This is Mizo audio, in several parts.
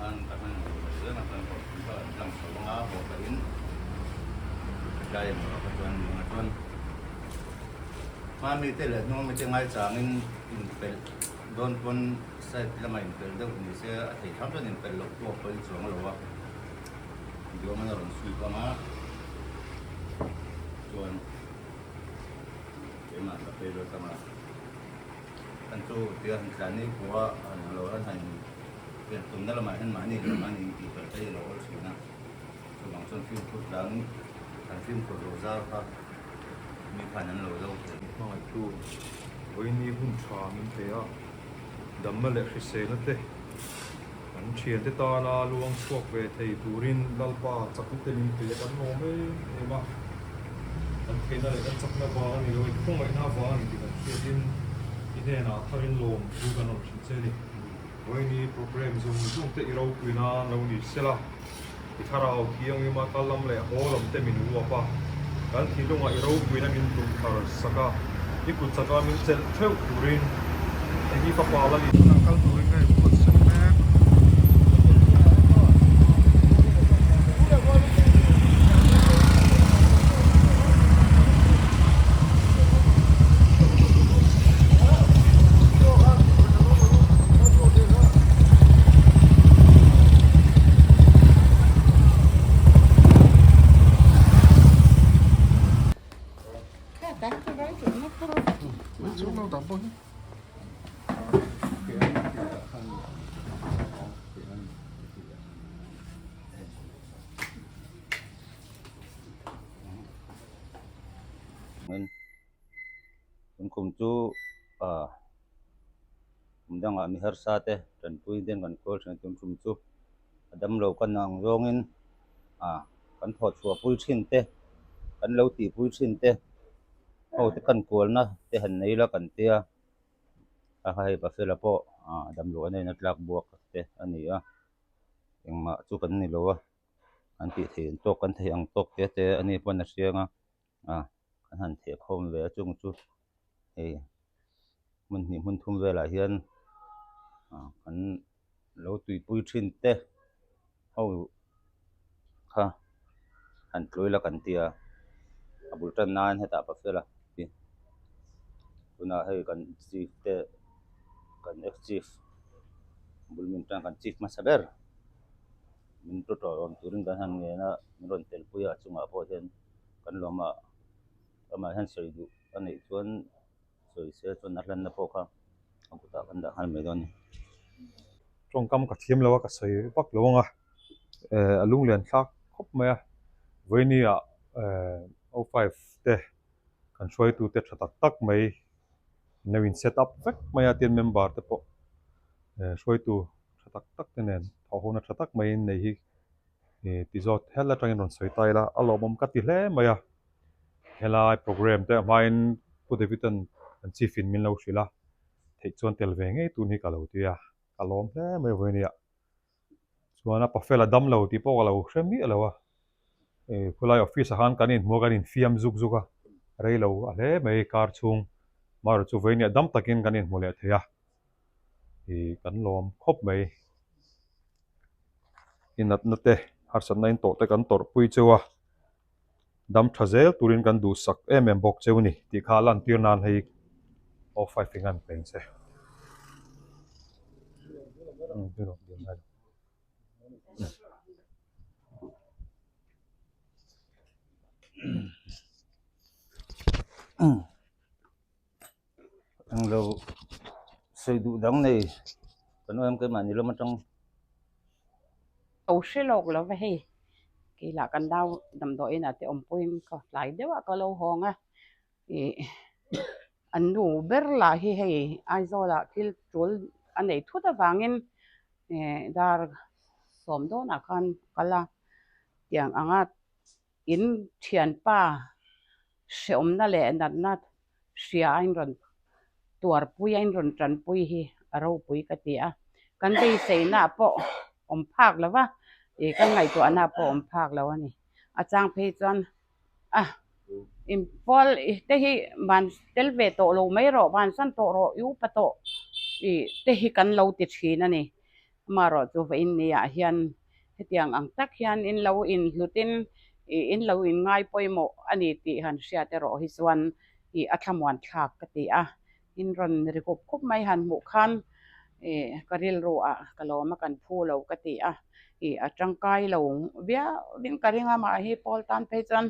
Khan kan han lo ve reng a chuan kohhran kha kan tlang chho ang a, haw pahin tlai engmah kha chuan ni ang a chuan hma mite leh hnung mite ngaichangin inpelh dawn pawn side lama inpelh deuh ni se a thei hram chuan inpelh loh pawh a pawi chuang lo a, Duaman a rawn sweep ang a chuan keimah ka phei lawt ang a. Kan chu tia han tlan ni khua an lo han han pian tumna lamah hian mahni leh mahni intih fel te hi a lo awl thin a, chuvang chuan fimkhur tlang kan fimkhur lo zar kha mi khan an lo zo thei. Hmangaihtu vawiini hun tha min pe a, damna leh hriselna te kan thiante tana luang chhuak ve thei turin Lalpa chakna te min pe a, kan lawm em em a. Kan theihna leh kan chakna vang a ni lo, i khawngaihna avang a ni tih kan hriatin i hnenah tharin lawm thu kan rawn hrilh che a ni. Vawiini programme zawng zawng te i ropui nan lo ni sela, i thlarau thianghlim a kal lam leh haw lam te min uap a, kan thinlungah i ropuina min tum thar sak a, i kut chaka min chelh theuh turin eng i fapa la ni. Tunah kal turin ka inbuatsaih mek. Tun kum chu ah kum dangah mi harsa te tanpui den kan kawl thin a tun tum chu a damlo ka nang zawngin ah kan thawh chhuah pui thin te kan lo tih pui thin te ho te kan kualna te han nei la kan tia a hei Buffalo pawh ah damlo an en a tlak buak te a ni a engmah chu kan ni lo a an tih theih ang tawk kan theih ang tawk te te a ni pawn a hriang a ah kan han theh khawm ve a chung chu hei hmun hnih hmun thum velah hian ah kan lo tuipui thin te ho kha han tlui la kan ti a a bul tan nan hetah Buffalo tunah hei kan chief te kan ex chief bul min tan kan chief hmasa ber min tu tawh awm turin kan han ngen a min rawn tel pui a a chungah pawh hian kan lawm a amah hian sawi duh a neih chuan sawi se chuan a hlanna pawh kha a kutah kan dah nghal mai dawn a ni. Tawngkam ka thiam lo a ka sawi vak lo ang a eh a lunglian thlak khawp mai a vawiini ah eh O five te kan hruaitu te tha tak tak mai an lo in set up vek mai a tin member te pawh eh hruaitu tha tak tak te nen thawhhona tha tak mai in nei hi ih ti zawt hel atangin rawn sawi ta ila a lawmawm ka ti hle mai a helai programme te a hmain Pu David an kan chief in min lo hrilh a theih chuan tel ve ngei tun hi ka lo ti a ka lawm hle mai vawi nia chuan a pafel a dam lo tih pawh ka lo hre miah lo a ih khulai office ah khan kan inhmu a kan infiam zuk zuk a rei lo a hle mai car chhung amaherawhchu chu vawi nia dam takin kan inhmu leh thei a ih kan lawm khawp mai. I natna te harsatna in tawh te kan tawrhpui cheu a, dam tha zel turin kan duhsak em em bawk cheu ni tih kha a lantir nan hei aw five eng an peng che. Englo sawi duh dang nei kan awm em keimahni lam atang. Ko hre lawk lo va hei keilah kan nau damdawiin ah te awm pawhin ka tlai deuh a ka lo hawng a ih an nu ber lah hi hei Aizawl ah thil tul a neih thut avangin eh dar sawm dawnah khan a kal a tiang anga In thianpa hreawmna leh natna hria a inrawn tuarpui a inrawn tanpui hi a ropui ka ti a. Kan beiseina pawh awm phak lo va, ih kan ngaihtuahna pawh awm phak lo a ni. A chang phei chuan a inpawl te hi van tel ve tawh lo mai rawh, van san tawh rawh, i upa tawh ih te hi kan lo ti thin a ni. Amaherawhchu vawiin niah hian hetiang ang tak hian in lo inhlutin ih in lo inngai pawimawh a ni tih han hriat erawh hi chuan ih a thlamuan thlak ka ti a. In rawn ri khup khup mai han hmuh khan ih ka rilru ah ka lawm a kan phu lo ka ti a. Ih a tangkai lo viau in ka ring a mah hi pawl tan phei chuan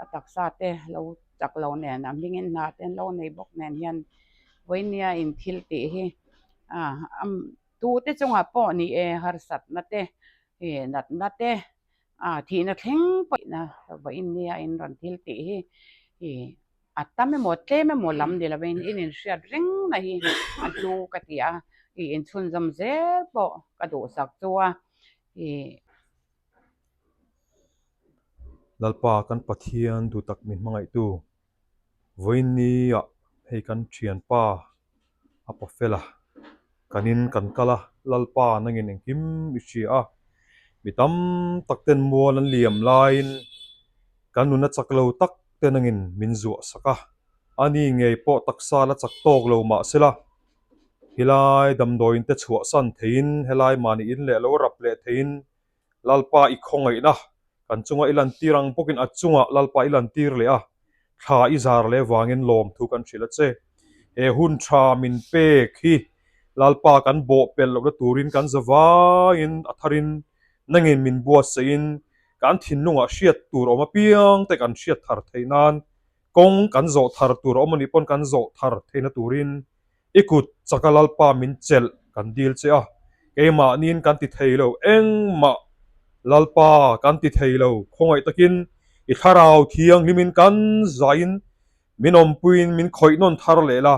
a taksa te lo chak lo nen a hmingin hna te an lo nei bawk nen hian vawinia in thil tih hi tute chungah pawh ni e harsatna te ih natna te ah thihna thleng pawh vawinia in rawn thil tih hi ih a tam emaw tlem emaw lam ni lovin in inhriat reng na hi a hlu ka ti a ih inchhunzawm zel pawh ka duhsak chu a ih. Lalpa kan Pathian duhtak min hmangaihtu vawiinniah hei kan thianpa a pa fel a, kanin kan kal a, Lalpa nangin engkim i hria a, mi tam tak ten mual an liam laiin kan nuna chak lo tak te nangin min zuah sak a, ani ngei pawh taksa la chak tawk lo mahsela helai damdawiin te chhuahsan theiin helai mahni in leh lo rap leh theiin Lalpa i khawngaihna kan chunga i lantir ang bawkin a chungah Lalpa i lantir leh a, thla i zar leh vangin lawmthu kan hrilh a che. He hun tha min pek hi Lalpa kan bawh pelh lohna turin kan za vangin a tharin nangin min buatsaihin kan thinlungah hriat tur awm apiang te kan hriat thar theih nan kawng kan zawh thar tur awm anih pawn kan zawh thar theihna turin I kut chaka Lalpa min chelh kan dil che a, keimahniin kan ti thei lo, engmah Lalpa kan ti thei lo, khawngaih takin i thlarau thianghlimin kan zaiin min awmpuiin min khawih nawn thar leh la,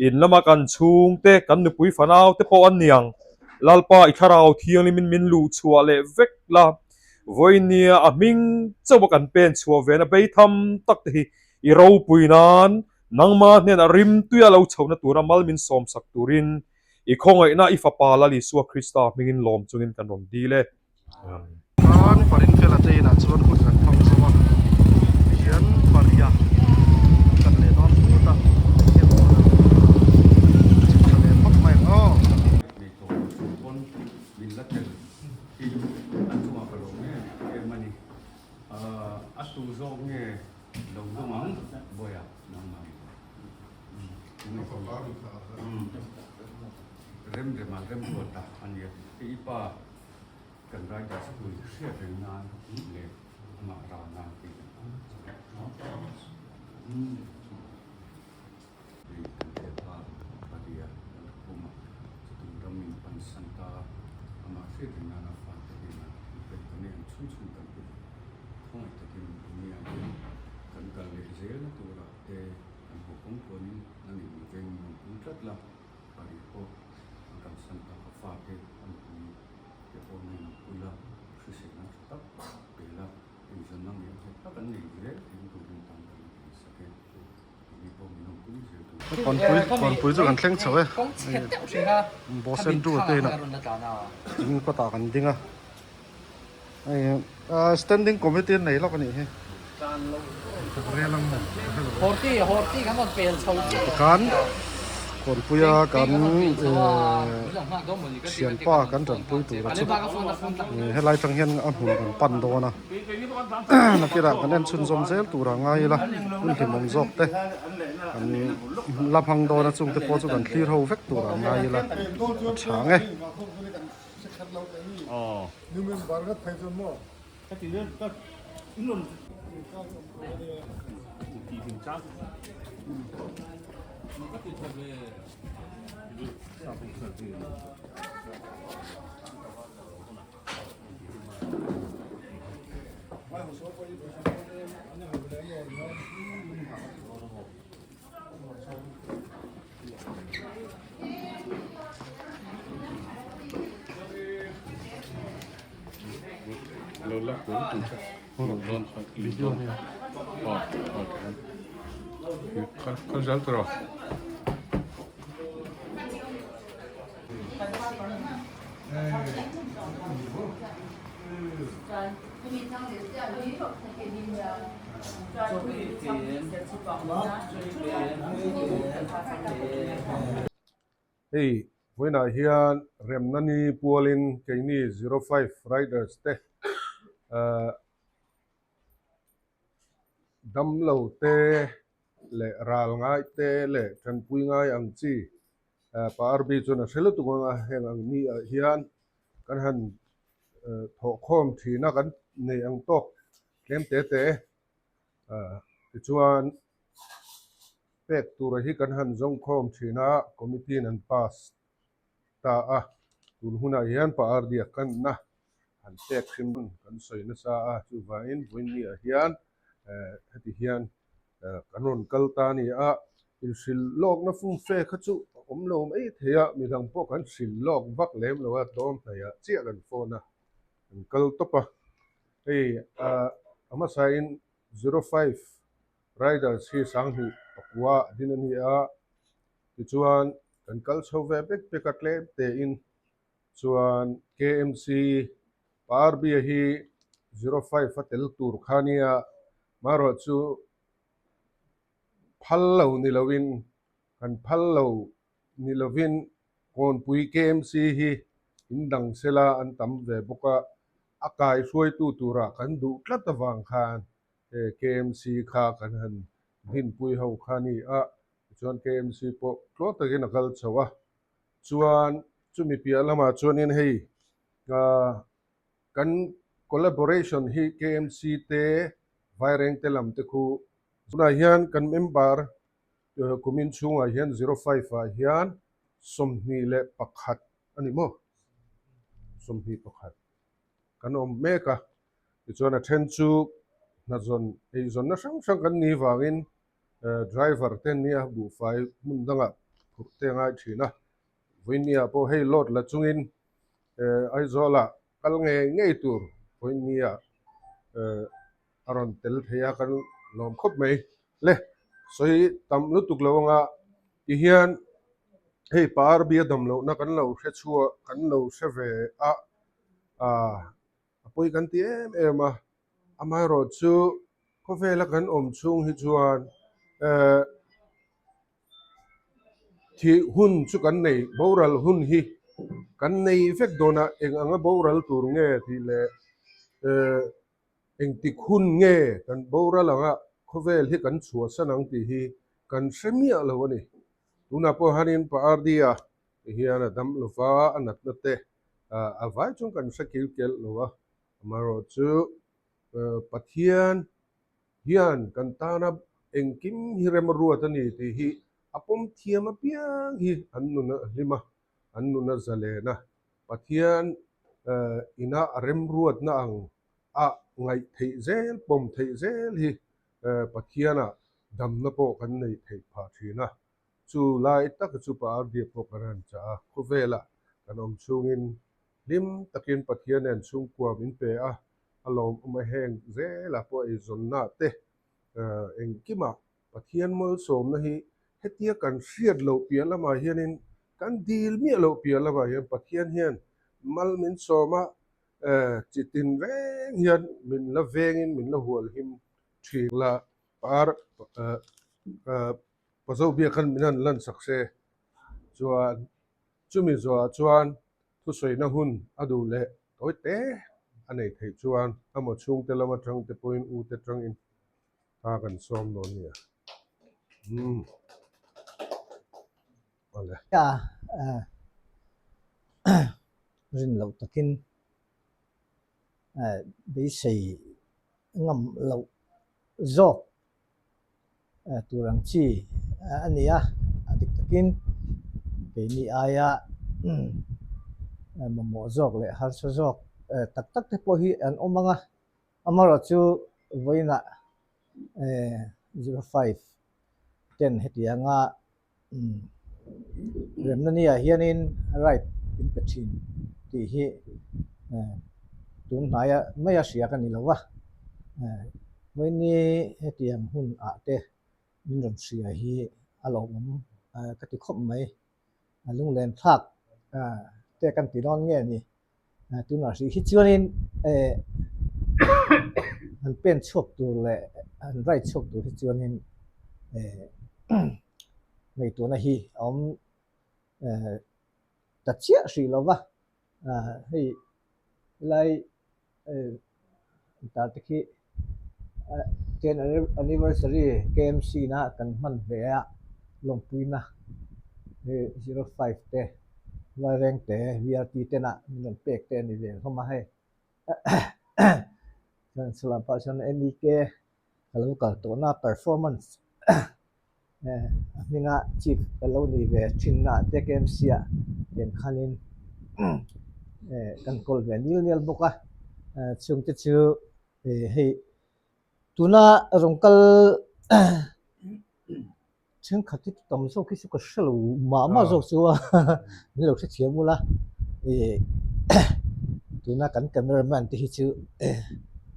in lama kan chhungte, kan nupui fanau te pawh an niang, Lalpa i thlarau thianghlimin min luh chhuah leh vek la, vawinia a hming chauha kan pen chhuah vena beitham tak te hi i ropui nan Nangma hnenah rimtuia lo chhohna tura mal min sawmsak turin i khawngaihna i Fapa Lal Isua Krista hmingin lawm chungin kan rawn dil e. Amen. Khan parin fela te inah chuan hun kan hmang zo a, tihian paria an kan leh dawn phut a, tihian pawn an chhuk tha leh phawt mai ang aw. Nei tawh lo chung pawn min la tel hi an chungah ka lo em em a ni. A tu zawk nge Lo zawng ang Bawiha nangmah ni Rem rema rem ruat ta a nia hei i pa kan rider school hriat reng nan leh amah rau nan tih hei kan hriat a paria kan khum a chutung ram in pan san ta amah hriat reng nana fate hnenah an pek ta nei ang chhun chhun kan pe khawngaih takin nia hian kan kal leh zelna turah te kan haw kawng tuanin nang in veng min rawn pui tlat la paria pawh an kal san ta ka fate an pui te pawh nang in an pui la hriselna tha tak pe la eizawnna ngei nghet tak an nei zel thei turin tan kan la ti sak e. Kawnpui kawnpui chu kan thleng chho e Bosen tu te inah in kawtah kan ding a hei standing committee an nei lawk a nih hi tikhan kawnpuia kan thianpa kan tanpui tura chu helai tang hian a hmun kan pan dawn a. Nakirah kan en chhunzawm zel turah ngai ila hun hlimawm zawk te kan la hmang dawn a chungte pawh chu kan thlir ho vek turah ngai ila a tha ang e. Hei Vawiinah hian remna ni pualin keini 05 Riders te damlo te leh ral ngai te leh tanpui ngai ang chi pa RB chuan a hre lutuk ang a, heng ang ni ah hian kan han thawhkhawm thin a kan nei ang tawk tlem te te tichuan pek tura hi kan han zawngkhawm thin a, committee in an pass ta a, tun hunah hian pa RD a kanna han pek hrim kan sawi nasa a, chuvangin vawiinni ah hian heti hian kan rawn kal ta a ni a, inhrilh lawkna fumfe kha chu a awm lo mai thei a, midang pawh kan hrilh lawk vak lem lo a, tlawm hnaihah chiah kan phone a, kan kal tawp a, hei a hmasain 05 Riders hi 2000 a din a ni a, tichuan kan kal chho ve bek bek a tlem tein chuan KMC Parbia hi 05 a tel tur kha nia marawh chu phal lo ni loin kan phal lo ni lovin Kawnpui KMC hi in dang sela an tam ve bawk a, a kaihruaitu tura kan duh tlat avang khan KMC kha kan han dinpui ho kha a ni a, tichuan KMC pawh tluang takin a kal chho a, chuan chumi piah lamah chuanin hei kan collaboration hi KMC te Vairengte lam te khu tunah hian kan member kumin chhungah hian 05 ah hian 21 a ni maw 21 kan awm mek a tichuan a then chu hnazawn eizawnna hrang hrang kan nih vangin driver te nia buhfai hmun dangah phurh te a ngai thin a vawinia pawh hei load la chungin Aizawlah kal ngei ngei tur vawinia a rawn tel thei a kan lawm khawp mai le sawi tam lutuk lo anga tihian hei par bia dam lohna kan lo hre chhuah kan lo hre ve a ah a pawi kan ti em em a amaherawh chu khawvela kan awm chhung hi chuan eh thih hun chu kan nei boral hun hi kan nei vek dawn a eng anga boral tur nge tih leh eh Engtik hun nge kan boral anga khawvel hi kan chhuahsan ang tih hi kan hre miah lo a ni. Tunah pawh hianin Pa RD-a ti hian a dam lova, a natna te a vai chuan kan hre kil kelh lo a. Amaherawhchu Pathian hian kan tana engkim hi rem a ruat a ni tih hi a pawm thiam apiang hi an nun a hlim a, an nun a zalen a. Pathian ina a remruatna ang a ngaih theih zel, pawm theih zel hi Pathiana damna pawh kan neih theih phah thin a. Chu lai taka chu Pa Ardia pawh kan han chah a, khawvela kan awm chhungin hlim takin Pathian nen chhungkua min pe a, a lawmawm a heng zelah pawh eizawnna te engkimah Pathian malsawmna hi hetia kan hriat loh piah lamah hianin kan dil miah loh piah lamah hian Pathian hian mal min sawm a, chi tin reng hian min la vengin min la hual him thin la. Par Pazo biak khan min han lan sak se chuan chumi zawhah chuan thusawina hun a duh leh tawi te a nei theih chuan amaw chhungte lam atang te pawhin u te tangin a kan sawm dawn nia umm awle. A rin loh takin beisei ngam loh zawk tur ang chi a ni a, a dik takin keini aia mamawh zawk leh harsa zawk tak tak te pawh hi an awm ang a, amaherawhchu vawiinah 05 ten hetianga Remna ni ah hianin right in pe thin tih hi tun hnaia maia hria ka ni lo va, vawiini hetiang hun ah te min rawn hria hi a lawmawm ka ti khawp mai, a lunglen thlak te kan ti dawn nge ni. Tunah hrih hi chuanin eh an pen chhuak tur leh an ride chhuak tur hi chuanin eh ngaihtuahna hi a awm eh. ta chiah hrih lo va, hei helai tar te khi ten anniversary KMC na kan hman ve a lawmpuina hei 05 te Vaireng te VRT tena min rawn pek te a ni ve hlawm a hei chuan salam pah chuan MEK ka lo kal tawhna performance a hminga chief ka lo ni ve thinna te KMC ah tiang khanin kan kawl ve nil nil bawk a chungte chu hei tuna rawn kal Thenkhat hi tam zawk hi chu ka hre lo mah mah zawk chu a min lo hrethiam ula ih tuna kan camera man te hi chu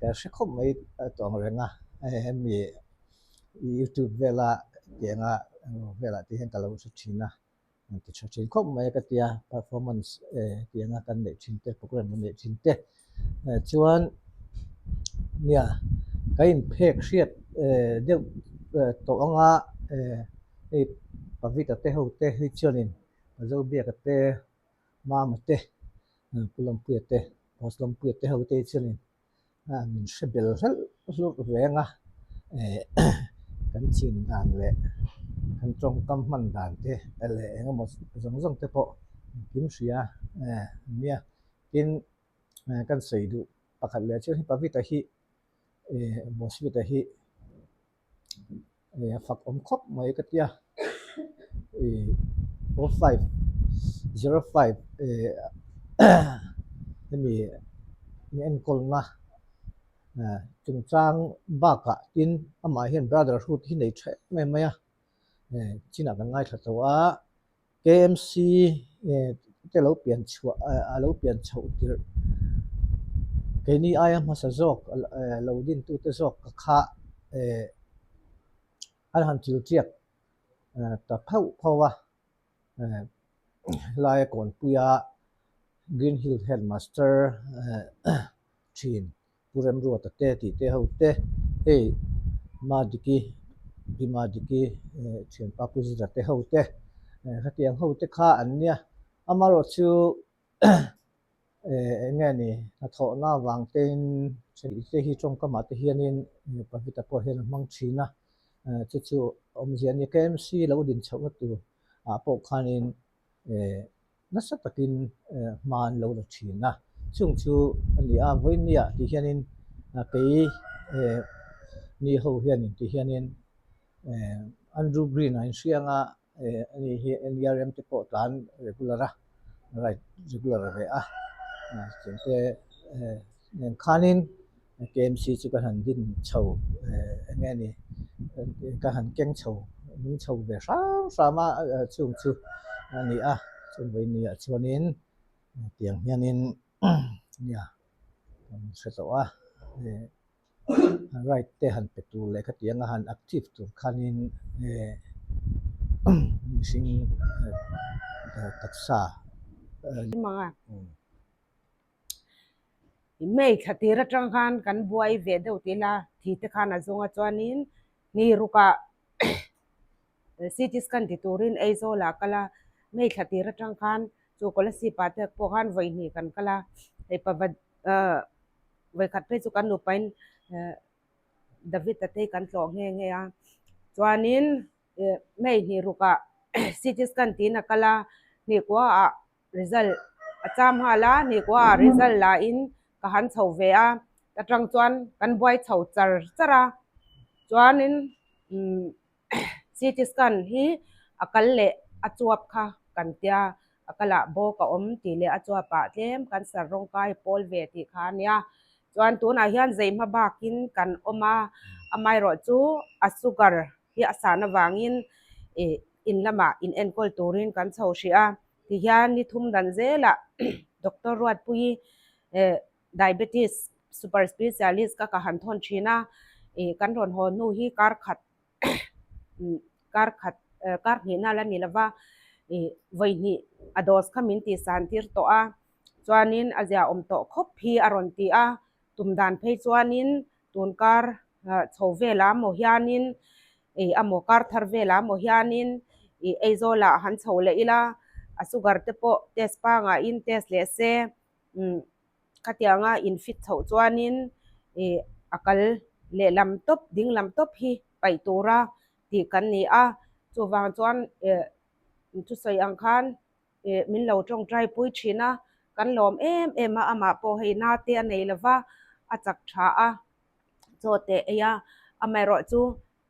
ka hre khawp mai a tawng reng a hemi youtube vela tianga velah te hian ka lo hre thin a. An ti tha thin khawp mai a ka tia performance eh tianga kan neih thin te program kan neih thin te eh chuan nia ka inphek hriat eh deuh eh tawh anga eh hei Pavita te ho te hi chuanin Zobiaka te Mama te Pu Lampuia te Boss Lampuia te ho te hi chuanin min hre bel hleuh hleuh reng a eh kan chin dan leh kan tawngkam hman dan te leh eng emaw zawng zawng te pawh engkim hria eh nia tin kan sawi duh pakhat leh chu hei Pavita hi eh Boswita hi. A fak awm khawp mai ka tia ih o 5 05 eh hemi in enkawlna eh chungchang bakah tin amah hian brotherhood hi nei tha em em mai a eh chinah kan ngaithla tawh a. KMC te lo pian chhuah a lo pian chhoh tirh keini aia hmasa zawk lo dintute zawk ka kha an han thil tiak ta phauh phauh a helai kawnpuia Green Hill Headmaster thin. Pu Remruata te tih te ho te hei Madiki Pi Madiki thianpa Pu Zira te ho te hetiang ho te kha an nia amaherawh chu eng nge ni hnathawhna avang tein te hi tawngkamah te hianin Pavita pawh hian a hmang thin a chu chu awmzia a nia KMC lo din chhohna tur ah pawh khanin nasa takin hma an lo la thin a, chung chu a ni a, vawinia tih hianin kei ni ho hianin tih hianin Andrew Green a inhria anga ani hi NERM te pawh tlan regular a, ride regular ve a, chungte nen khanin KMC chu ka han din chho eng nge ni ka han keng chho nung chho ve hram hram a chung chu a ni a chung vawinia chuanin tiang hianin nia kan hre tawh a ride te han pe tur leh khatiang a han active tur khanin mihring taksa. May thla tir atang khan kan buai ve deuh tih ila thi te khan a zung a chuanin ni rukah CT scan ti turin Aizawl ah kal a, May thla tir atang khan chu Kolasib ah te pawh khan vawi hnih kan kal a, hei pava ah vawikhat phei chu kan nupain David a te hi kan tlawh nghe nghe a, chuanin May hnih rukah CT scan tiin a kal a, hnih kua ah result a cham nghal a, hnih kua ah result la in ka han chho ve a, ta tang chuan kan buai chho char char a, chuanin umm CT scan hi a kal leh a chuap kha kan tia a kal ah bawk a awm tih leh a chuap ah tlem cancer rawng kai pawl ve tih kha a nia, chuan tunah hian zei hma bakin kan awm a, amaherawh chu a sugar hi a san avangin ih in lamah in enkawl turin kan chho hrih a. Tihian ni thum dan zelah Doctor Ruatpuii eh Diabetes Super Specialist ka ka han thawn thin a, ih kan rawn haw hnu hi kar khat kar khat kar hnihna la ni lova ih vawi hnih a dose kha min tih san tir tawh a, chuanin a ziaawm tawh khawp hi a rawn ti a, tum dan phei chuanin tun kar chho velah maw hianin ih a maw kar thar velah maw hianin ih Aizawl ah han chho leh ila. A sugar te pawh test pangaiin test leh se umm khatianga in fit chhoh chuanin ih a kal lehlam tawp dinglam tawp hi paih tura tih kan ni a chuvang chuan eh thusawi ang khan eh min lo tawngtai pui thin a kan lawm em em a amah pawh hei na te a nei lova a chak tha a chaw teh ei a amaherawh chu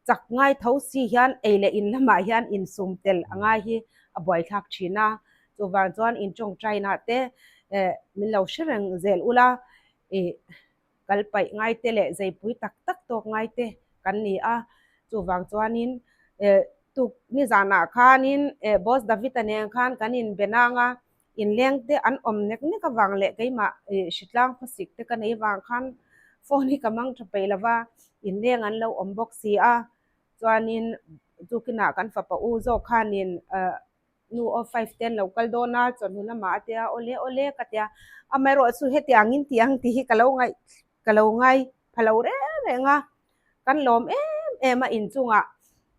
chak ngai tho si hian ei leh in lamah hian insum tel a ngai hi a buaithlak thin a chuvang chuan in tawngtai nah te eh min lo hre reng zel ula ih kal paih ngai te leh zeipui tak tak tawk ngai te kan ni a chuvang chuanin eh tuk nizanah khanin eh boss David-a nen khan kan inbe nang a inleng te an awm nek nek avang leh keimah ih hritlang khawsik te ka nei vang khan phone hi ka mang tha peih lo va inleng an lo awm bawk si a chuanin tukinah kan fapa u zawk khanin eh nu aw 5 te an lo kal dawn a chawhnu lamah a tia awle awle ka tia amaherawh chu hetiang in tih ang tih hi ka lo ngaih ka lo ngai pha lo reng reng a kan lawm em em a inchungah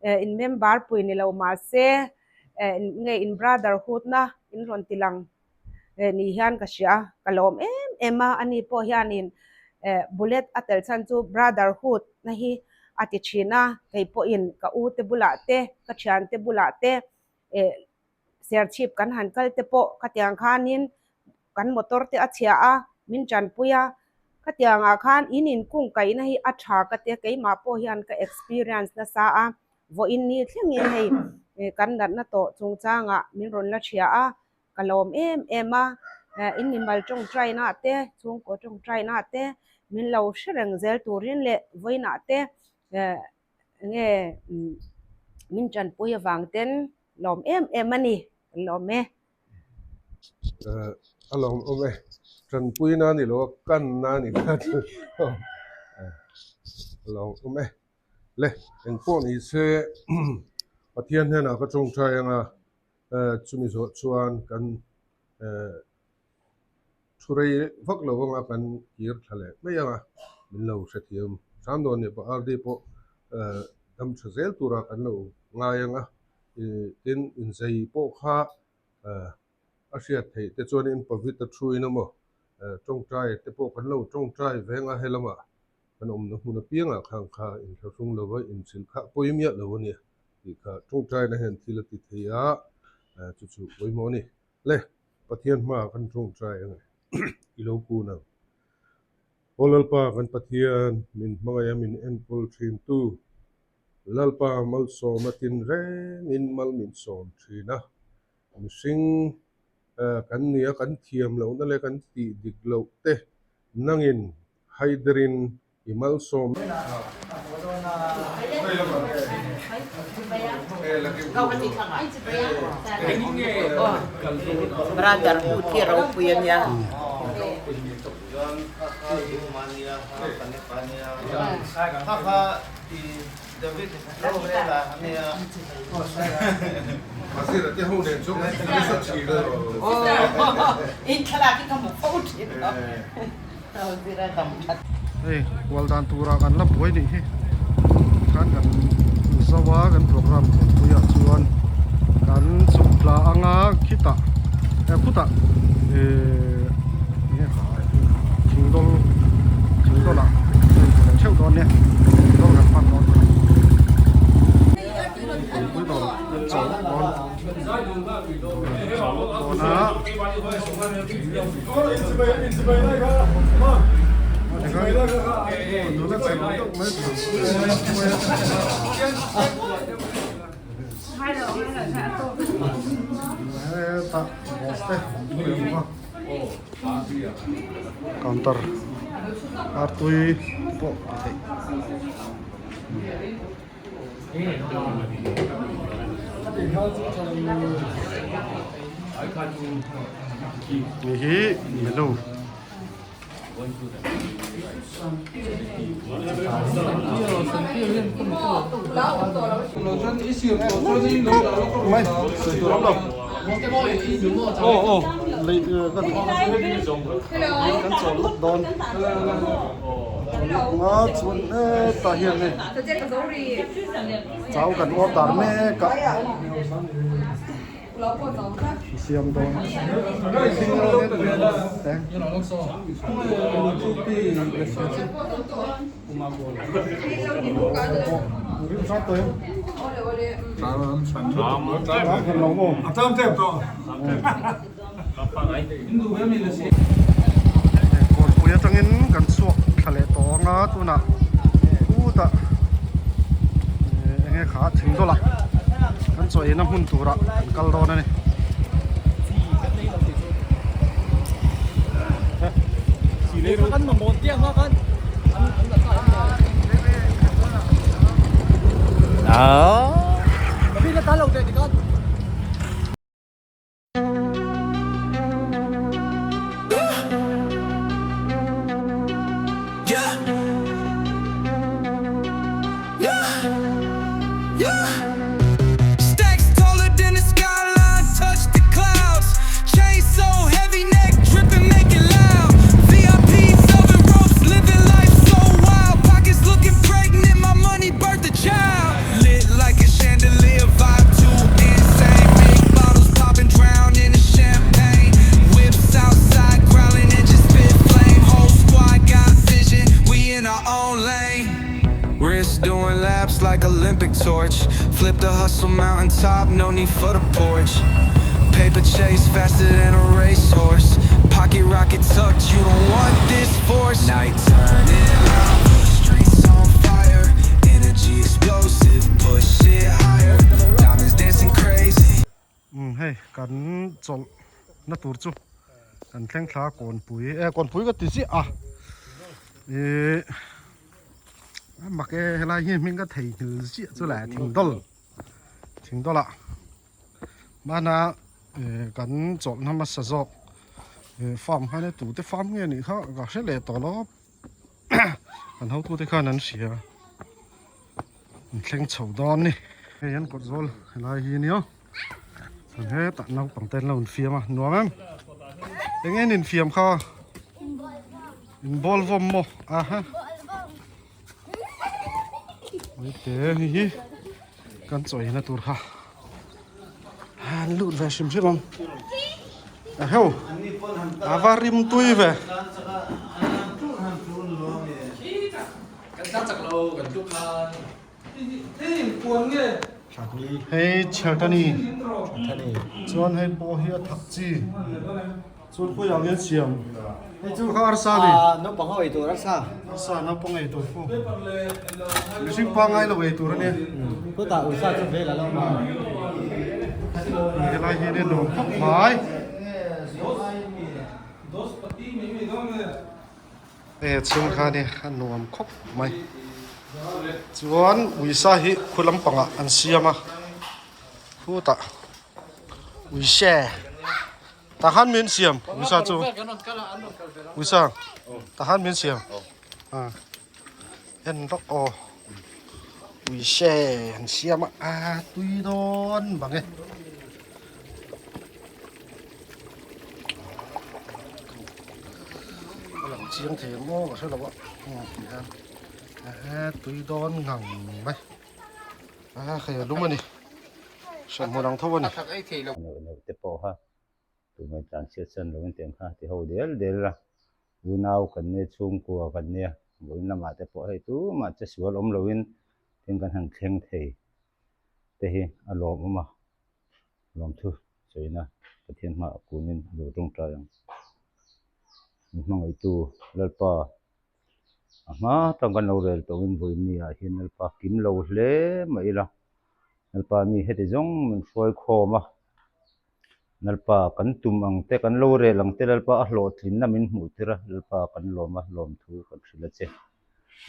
eh in member pui ni lo mahse eh nge in brotherhood na in rawn ti lang eh ni hian ka hria ka lawm em em a ani pawh hianin eh bullet a tel chhan chu brotherhood na hi a ti thin a kei pawhin ka u te bulah te ka thian te bulah te eh serchhip kan han kal te pawh khatiang khanin kan motor te a chhia a min tanpui a khatiangah khan in inkung kaihna hi a tha ka tia keimah pawh hian ka experience nasa a vawiin ni thlengin hei kan natna tawh chungchangah min rawn la hria a ka lawm em em a in mimal tawngtaina te chhungkaw tawngtaina te min lo hre reng zel turin leh vawiinah te eh Enge min tanpui avang ten lawm em em a ni, kan lawm e. A lawm awm e, tanpui na ni lo a kan na ni kha chu a lawm awm e. Le engpawh ni se Pathian hnenah ka tawngtai anga chumi zawh chuan kan Thu rei vak lo anga kan kir thla leh mai anga min lo hrethiam hram dawn nia pawh RD pawh dam tha zel tura kan lo ngai anga tin inzei pawh kha a hriat theih te chuan in pavit a thu in emaw tawngtai te pawh kan lo tawngtai veng a helamah kan awmna hmun apiangah khan kha inthlahrung lova inhrilh kha pawi miah lo ania tih kha tawngtaina hian thil a ti thei a chu chu pawimawh a ni. Le, Pathian hmaah kan tawngtai ang e, i lo kun ang. Aw Lalpa kan Pathian, min hmangaih a min enkawl thin tu, Lalpa malsawm a tin rengin mal min sawm thin a, mihring kan nia kan thiam lohna leh kan tih dik loh te nangin haiderin I malsawm. Brotherhood hi ropui a nia. Hei kual dan turah kan la buai nih hi khan kan zo a kan program kawngpuiah chuan kan chhuk tla anga khitah eh khutah ehh enge kha thingdawl thingdawlah hei hmu leh theuh dawn nia thingdawl kan pan dawn a ni kawngpui dawr kan chawl dawn. Counter artui pawh a theih. Ni hi menu mai sawi tur awm lo lei kan kan chawl lawk dawn. Nga chuan hetah hian hei chau kan order mek a. An siam dawn. Kawrpui atangin kan chhuak thla leh tawh ang a tunah khutah eng nge kha thing dawlah kan chaw eina hmun turah kan kal dawn a ni. Umm hei kan chawlh na tur chu kan thleng thla kawnpui e kawnpui ka ti chiah a ihh mak e helai hi hming ka theihnghilh ziah chu le thingdawl thingdawl ah hmana eh kan chawlhna hmasa zawk eh farm khan e tute farm nge nih kha ka hre leh tawh lo an hotute khan an hria an thleng chho dawn a ni hei an kawt zawl helai hi ania chuan hetah naupang te an lo infiam a nuam em eng nge an infiam kha in ball vawm maw aha te hei hi kan chaw eina tur kha an lut ve hrim hrim ang a heu a va rim tui ve Hei chhertani chuan hei pawh hi a thak chi chuan khawiah nge siam hei chu kha arsa a ni naupang ho ei tur arsa arsa naupang ei tur pawh mihring pangngai lo ei tur a nia chutah uisa chu vel a lo awm a helai hi nia nuam khawp mai. Hei a chhung kha nia a nuam khawp mai chuan uisa hi khu lampangah an siam a khutah uise tah khan min siam uisa chu uisa tah khan min siam a en vak aw uise an siam a a tui dawn mang e. A lang chiang thei ang aw ka hre lo a ti hian ehe tui dawn ngang mai a hei a lum a ni hremhmun ang tho a ni. Neuh neuh te pawh kha tumah tlan chhiat san lo in tiang kha ti ho del del a unau kan nia chhungkua kan nia vawiin lamah te pawh hei tumah che sual awm lo in tin kan han thleng thei te hi a lawmawm a. Lawmthu sawina Pathian hmaah kunin a lo tawngtai ang. Min hmangaihtu Lalpa a hma tang kan lo rel tawhin vawiin ah hian Lalpa kim lo hle mah ila Lalpa mi heti zawng min hruai khawm a, Lalpa kan tum ang te kan lo rel ang te Lalpa a hlawhtlinna min hmuh tir a, Lalpa kan lawm a lawmthu kan hrilh a che.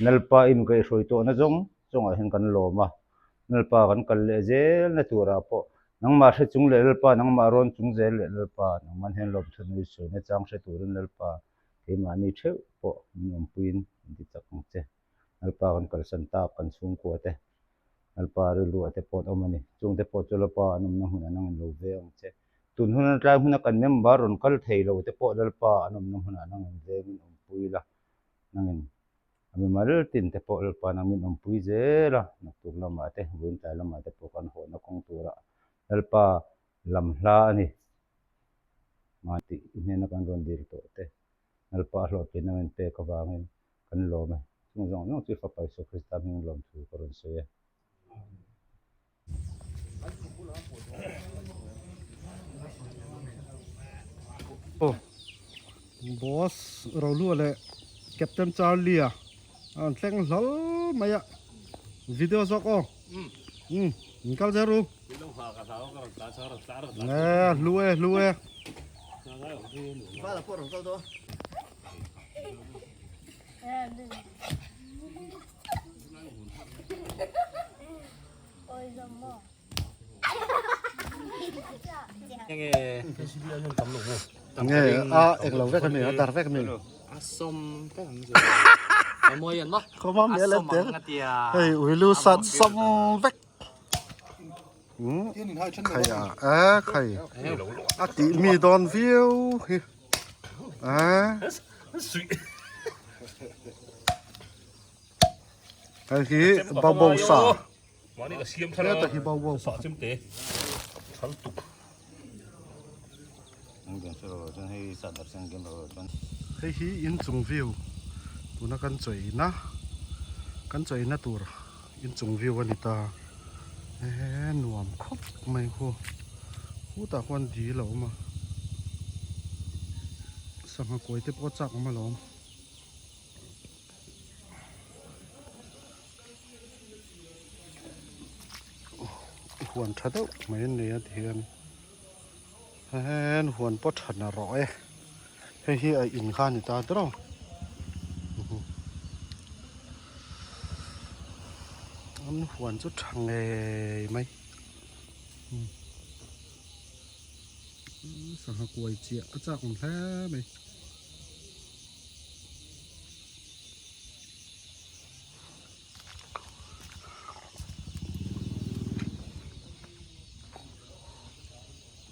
Lalpa in kaihhruai tawhna zawng zawngah hian kan lawm a, Lalpa kan kal leh zel na turah pawh nangmah hre chung leh Lalpa nangmah rawn chung zel leh Lalpa nangman hian lawmthu nui sawi nachang hre turin Lalpa keimahni theuh pawh min awmpuiin min ti chak ang che. Lalpa kan kalsan tak kan chhungkua te Lalpa rilruah te pawh an awm a ni. Chungte pawh chu Lalpa an awmna hmunah nang in lo ve ang che. Tun hun atlai hmuna kan member rawn kal thei lo te pawh Lalpa an awmna hmunah nang in vengin awmpui la nangin A mimal tin te pawh Lalpa nang min awmpui zel a, naktuk lamah te, vawiin tlai lamah te pawh kan hawhna kawng turah Lalpa Lam hla a ni. Mahni tih i hnena kan rawn dil tawh te, Lalpa a hlawhtlinna min pek avangin kan lawm e. Chung zawng zawng chu i Fapa Isua Krista hming lawmthu ka rawn sawi e. Boss Rohlua leh Captain Charlie a an thleng hlawl mai a, video zawk aw. Umm in kal zel ru. Nge hlu e hlu e. Nge a eng lo vek a mi a dar vek a mi. Khawma mel an tel hei uilu sat sawm vek. Khai a e khai a tih mi dawn viau hi a. Hei hi baubo sa. Heta hi baubo sa. Hei hi inchung view tuna kan chawina kan chawina tur inchung view a ni ta eee nuam khawp mai khu khutah khuan dil a awm a sangha kawi te pawh a chak awm alawm. Huan tha deuh mai an nei a tihian heng huan pawh tha na rawh e hei hi a in kha a ni ta tiraw an huan chu tha ngei mai sangha kuai chiah a chak awm hle mai.